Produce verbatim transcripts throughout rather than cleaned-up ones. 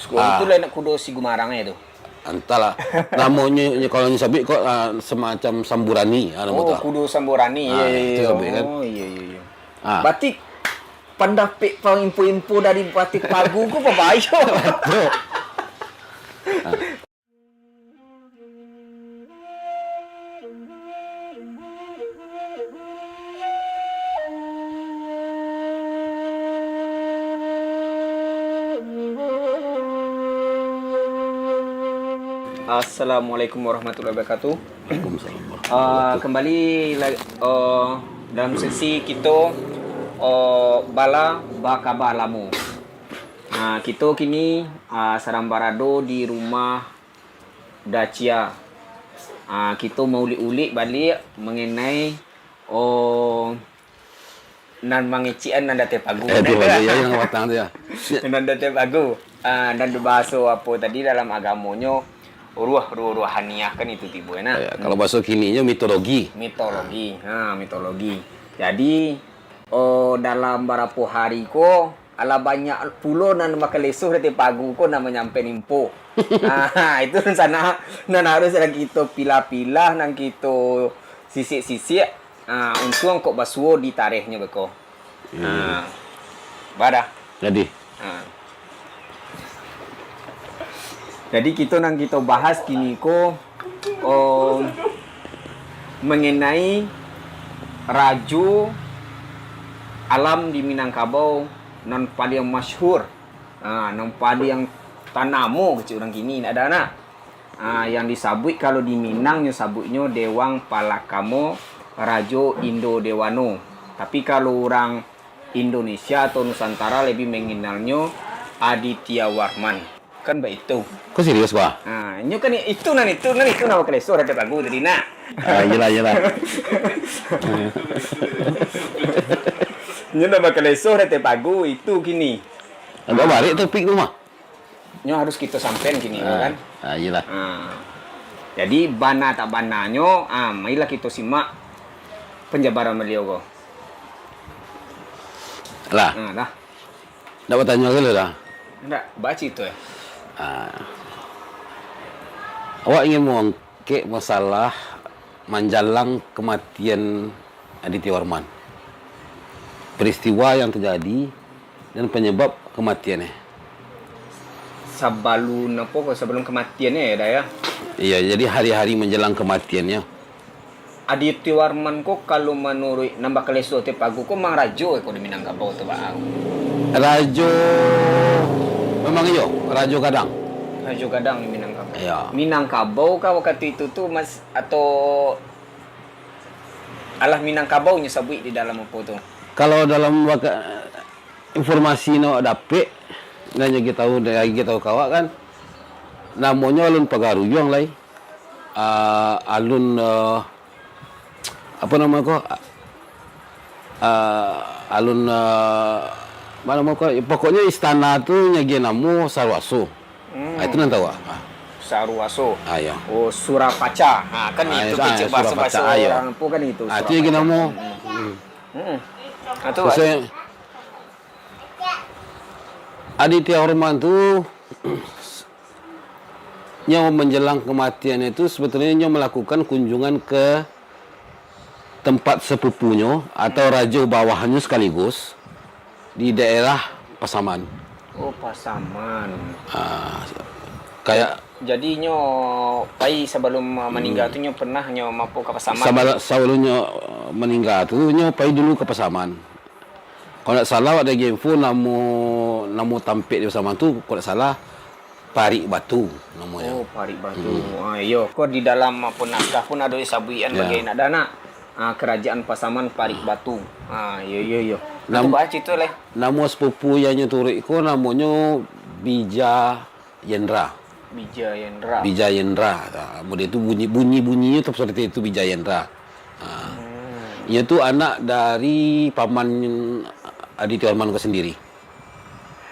Kudo Ah. tu lah nak kudo si Gumarang tu. Antahlah. Namonyo, nyo, kalau nyo sabuik ko, ah, semacam samburani, ah, namo Oh, tu. kudo samburani. Ah, Iya, iya, itu iya. sabuik kan. Oh, iya, iya, iya. Ah. Batik pandapik pang info-info dari Batik Pagu ko pabayo. Betul. Ah. Assalamualaikum warahmatullahi wabarakatuh. Waalaikumsalam warahmatullahi Ah, wabarakatuh. kembali la-, oh, dalam sesi kito, oh, bala bakaba lamo. Ah, kito kini, ah, sadang barado di rumah Dacia. Ah, kito maulik-ulik baliak mangenai, oh, nan mangecek-an nan Datai Pagu. Eh, tu, ya, ya, yang batang tu, ya. Nan Datai Pagu. Ah, nan bahaso apo tadi dalam agamonyo, ruh, ruh, ruhaniah kan itu tibo, nah. Ya, kalau bahaso kininyo mitologi. Mitologi. Ha, mitologi. Jadi, oh, dalam barapo hari ko, alah banyak pulo nan bakaleso Datai Pagu ko nan manyampaian info. Ah, itu nan sana, nan harus lah kito pilah-pilah, nan kito sisik-sisik. Ah, untuang kok basuo di tarehnyo beko. Iya. Ah, badah. Jadi. Ah. Jadi kito nan kito bahas kini ko, oh, mangenai rajo alam di Minangkabau nan paliang masyhur, ah, nan paliang tanamo kecek urang kini, nak ado nak. Ah, yang disabuik kalau di Minang nyo sabuiknyo Dewang Palakamo Rajo Indo Dewano. Tapi kalau urang Indonesia atau Nusantara lebih mengenalnyo Aditya Warman. Kan baitu. Kau serius, Bah? Ah, nyo kan itu nan itu, nan itu nan bakaleso Datai Pagu tadi, nak. Ah, iyalah, iyalah. Nyo nan bakaleso Datai Pagu itu kini. Agak barik topik tu mah. Nyo harus kito sampaian kini, Ah, kan? ah, iyalah. Ah. Jadi, bana tak bananyo, ah, marilah kito simak penjabaran baliau ko. Lah. Ah, dah. Ndak batanyo ka lu dah? Ndak, baca itu, eh. Ah. Awak ingin mengangkek masalah manjalang kematian Aditya Warman. Peristiwa yang terjadi dan penyebab kematiannya. Sabalun apo ko, sabalun kematiannya ya, dah ya? Iya, jadi hari-hari menjelang kematiannya. Aditya Warman ko, kalau manuruik nan bakaleso Datai Pagu ko, mang rajo ko di Minangkabau tu, Bang? Rajo, memang iyo, rajo gadang. Rajo gadang di Minangkabau. Iya. Minangkabau kah wakatu itu tu, Mas, atau alah Minangkabau nyo sabuik di dalam apo tu? Kalau dalam waka-, informasi nan awak dapek, nan agi tahu, nan agi tahu ka awak kan, namonyo Alun Pagaruyuang lai. Ah, alun, ah, apo namo ko? Ah, alun, ah, apo namo ko? Pokoknyo istana tu nyagiah namo Saruaso. Hmm. Ah, itu nan tahu, ah. Saruaso. Ah, ya. Oh, Surapaca. Ha, kan Ah, itu ya, kecek ah, bahaso-bahaso Surapaca, ah, ya. Orang tu kan itu, Ah, itu nyagiah Surapaca. namo. Hmm. Hmm. Hmm. Ah, tu, Maksudnya, Aditya Warman tu, nyo menjelang kematian itu, sebetulnyo nyo melakukan kunjungan ke tempat sepupunyo atau rajo bawahnyo sekaligus di daerah Pasaman. Oh, Pasaman. Ah, kayak Jadi nyo pai sabalum, uh, maningga Hmm. tu nyo pernah nyo mampir ka Pasaman? Sabala-, sabalum nyo, uh, maningga tu, nyo pai dulu ka Pasaman. Kalau ndak salah, awak ado info namo, namo tampek di Pasaman tu, kalau ndak salah, Parik Batu namonyo. Oh, Parik Batu. Hmm. Ah, iyo, ko di dalam apo naskah pun ado disabuikan Ya. bagai nak ado nak. Ah, Kerajaan Pasaman Parik Batu. Ah, iyo, iyo, iyo. Nam-, Itu bah cerita leh. Namo sepupu yang nyo turuik ko namonyo Bija Yendra. Bija Yendra. Bija Yendra. Ah, model tu bunyi, bunyi-bunyinyo tu seperti itu, Bija Yendra. Ah. Hmm. Inyo tu anak dari paman Aditya Warman ko sendiri.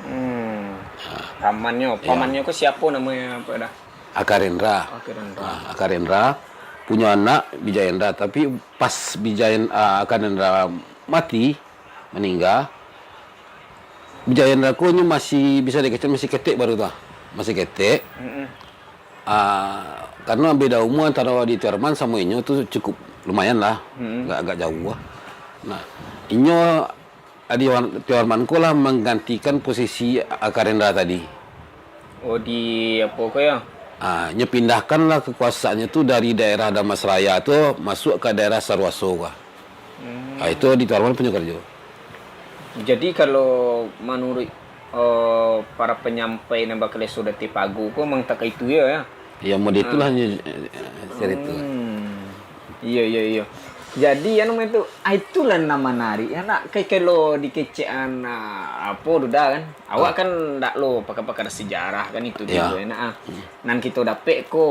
Hmm. Ah. Pamannyo, Ya. pamannyo ko siapo namonyo, apo dah? Akarendra. Akarendra. Ah, Akarendra punyo anak Bija Yendra, tapi pas Bija Yen-, ah, Akarendra mati, maningga, Bija Yendra ko nyo masih bisa dikecek, masih ketek baru tu ah. Masih ketek. Mm-mm. Ah, karena beda umur antara Adi Tio Arman samo inyo tu cukup lumayan lah. Mm-mm. Agak, agak jauh lah. Nah, inyo Adi Wan-, Tio Arman ko lah manggantikan posisi Aka Rendra tadi. Oh, di apo ko yo? Ah, nyo pindahkanlah kekuasaannyo tu dari daerah Damasraya tu masuk ka daerah Saruaso ka. Hmm. Ah, itu Adi Tio Arman punyo karajo. Jadi, kalau manuruik, eh, para panyampai nan bakaleso di ateh pagu ko, memang tak kaitu yo, yo? Ya, model itulah nyo, eh, carito. Hmm. Iyo, iyo, iyo. Jadi, anu, itu, ah, itulah nan manarik, yo, nak. Kai-, kalau dikecekan, ah, apo tu dah, kan? Awak kan ndak lo pakar-pakar sejarah, kan, itu dulu, yo, nak, ah. Hmm. Nan kito dapek ko,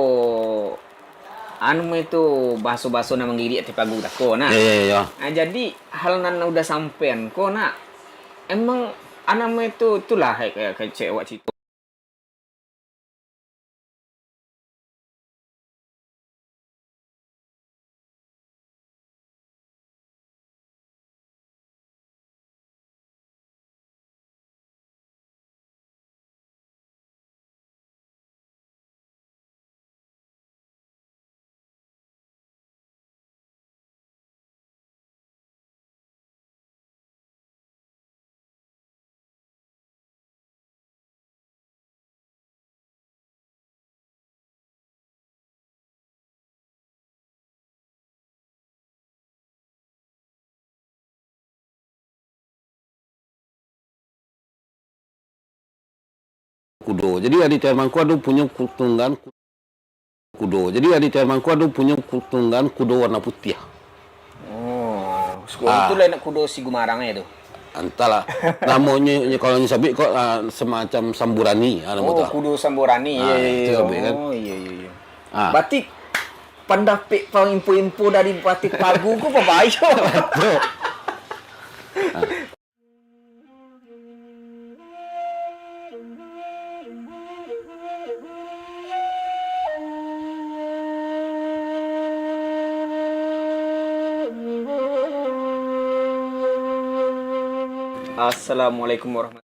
anu, itu, bahaso-bahaso nan manggiriak ateh pagu tako, nak. Yo, yo, yo, yo. Ah, jadi, hal nan udah sampean ko, nak, emang, anu, itu, itulah, kayak, kayak cek awak cerito. Kudo. Jadi, Adi Tio Arman ko ado punyo ku-, tunggangan ku-, kudo. Jadi, Adi Tio Arman ko ado punyo ku-, tunggangan kudo warna putiah. Oh, sekudo tu lain kudo si Gumarang e tu? Antahlah. Namonyo, nyo, kalau nyo sabik ko, ah, semacam samburani, ah, namo tu. Oh, kudo samburani. Ah, iyo, iyo, itu iyo. Sabik kan. Oh, iyo, iyo, iyo. Ah. Berarti pandapek pang info-info dari Bupati Pagu ko babayo. Betul. Ah. Assalamualaikum warahmatullahi.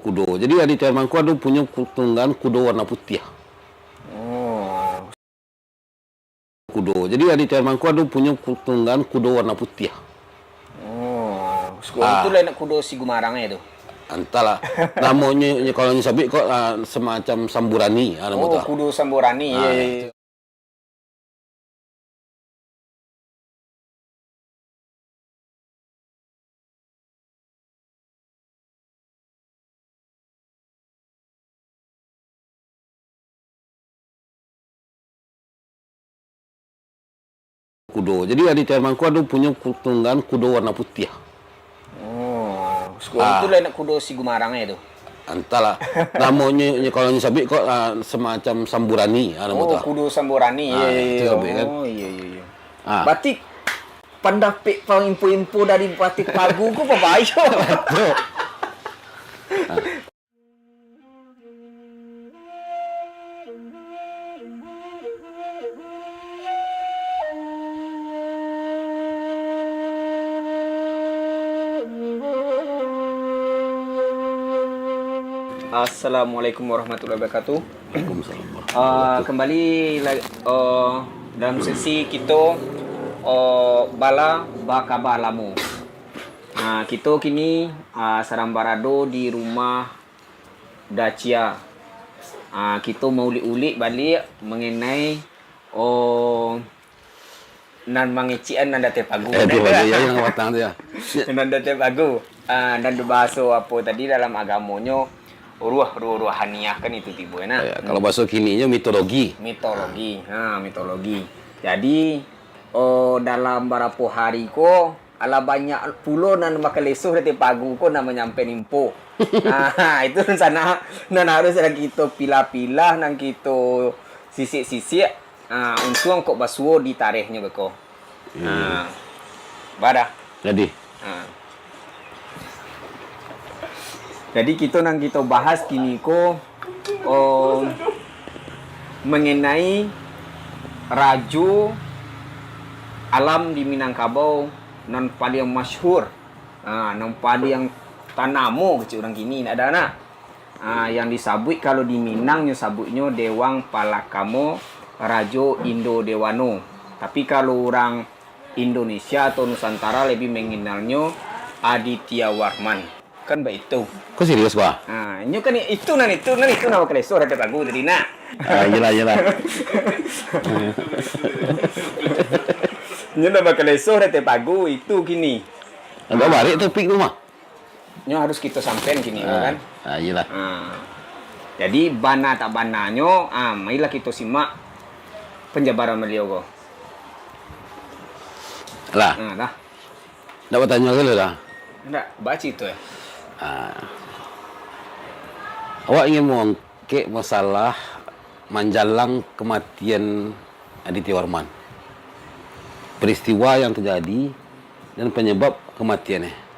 Kudo. Jadi, Adi Tio Arman ko ado punyo ku-, tunggangan kudo warna putiah. Oh. Kudo. Jadi, Adi Tio Arman ko ado punyo ku-, tunggangan kudo warna putiah. Oh, sekudo tu lain kudo si Gumarang e tu? Antahlah. Namonyo, nyo, kalau nyo sabik ko, ah, semacam samburani, ah, namo tu. Oh, kudo samburani. Ah, iyo, iyo, iyo. Kudo. Jadi, Adi Tio Arman ko ado punyo ku-, tunggangan kudo warna putiah. Oh, sekudo tu lain kudo si Gumarang e tu? Antahlah. Namonyo, nyo, kalau nyo sabik ko, ah, semacam samburani, ah, namo tu. Oh, kudo samburani. Ah, iyo, iyo, itu iyo. Sabik kan. Oh, iyo, iyo, iyo. Ah. Berarti pandapek pang info-info dari Bupati Pagu ko babayo. Betul. Ah. Assalamualaikum warahmatullahi wabarakatuh. Waalaikumsalam warahmatullahi wabarakatuh. Ah, kembali la-, oh, dalam sesi kito, oh, bala bakaba lamo. Ah, kito kini, ah, sadang barado di rumah Dacia. Ah, kito maulik-ulik baliak mengenai, oh, nan mangecekan nan di ateh pagu. Eh, tu Nan aja, ya, yang batang tu, ya. Nan di ateh pagu. Ah, nan bahaso apo tadi dalam agamonyo, ruh, ruh, ruhaniah kan itu tibo, nah. Ya, kalau bahaso kininyo mitologi. Mitologi. Ha, mitologi. Jadi, oh, dalam barapo hari ko, alah banyak pulo nan bakaleso di ateh pagu ko nan manyampai nimpo. Ah, itu nan sana, nan harus nan kito pilah-pilah, nan kito sisik-sisik. Ah, untuang kok basuo di tarehnyo beko. Iya. Ah, badah. Jadi. Ah. Jadi kito nan kito bahas kini ko, oh, mengenai rajo alam di Minangkabau nan paliang masyhur, ah, nan paliang tanamo kecek urang kini, nak ada nak. Ah, yang disabuik kalau di Minang nyo sabuiknyo Dewang Palakamo Rajo Indo Dewano. Tapi kalau urang Indonesia atau Nusantara lebih mengenalnyo Aditya Warman. Kan baitu. Kau serius, Bah? Ha, inyo kan itu nan itu, nan itu nan bakaleso di ateh pagu tadi nak. Ah, iyalah, iyalah. Inyo nan bakaleso di ateh pagu itu kini. Agak barik topik tu mah. Nyo harus kito sampaian kini, Ah, kan? Ah, iyalah. Ah. Jadi, bana tak bananyo, ah, marilah kito simak penjabaran beliau ko. Lah. Ah, lah. Ndak batanyo dulu lah. Ndak, baca itu, eh. Ah. Awak ingin mengangkek masalah manjalang kematian Aditya Warman. Peristiwa yang terjadi dan penyebab kematiannya.